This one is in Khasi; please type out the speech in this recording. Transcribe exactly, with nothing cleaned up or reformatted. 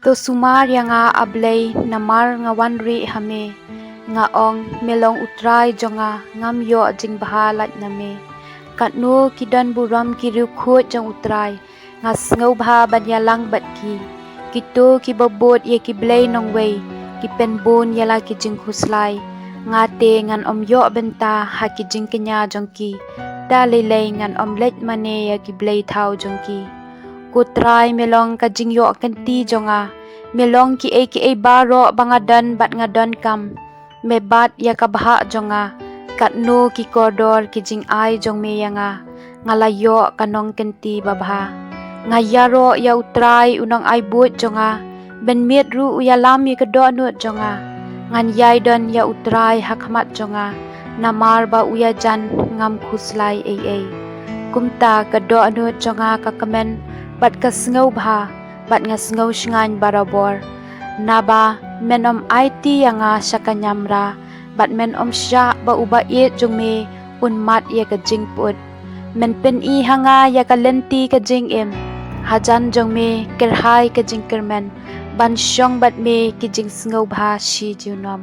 To sumar ïa nga, A Blei, namar nga wan rieh ha me. Nga ong, Me long U Trai jong nga, ngam ïoh jingbha lait na me. Katno ki donburom ki riewkhuid jong U Trai, nga sngewbha ban ïalang bad ki. Kito kiba bud ïa ki blei nongwei, ki pynbun ïa la ki jingkhuslai. Nga te ngan ym ïoh bynta ha ki jingkñia jong ki. Da lei lei ngan ym leit mane ïa ki blei thaw jong ki. Ko Trai, me long ka jingïoh kynti jong nga. Me long kiei kiei baroh ba nga don bad nga donkam. Me bat ïa ka bhah jong nga. Katno ki kordor ki jingai jong me ïa nga. Nga la ïoh ka nongkynti babha. Nga ïaroh ïa U Trai u nongai buit jong nga. Mynmiet ruh u ïalam ïa ka dohnud jong nga. Ngan ïai don ïa U Trai ha khmat jong nga. Namar ba u ïajan, ngam khuslai ei ei. Kumta ka dohnud jong nga ka kmen bad ka sngewbha, bad nga sngewshngaiñ barabor. Naba men ym aiti ïa nga sha ka ñiamra, bad men ym shah ba uba ïeit jong me un mad ïa ka jingpyut. Men pyni ha nga ïa ka lynti ka jingim. Hajan jong me kyrhai ka jingkyrmen, ban shong bad me ki jingsngewbha shi junom.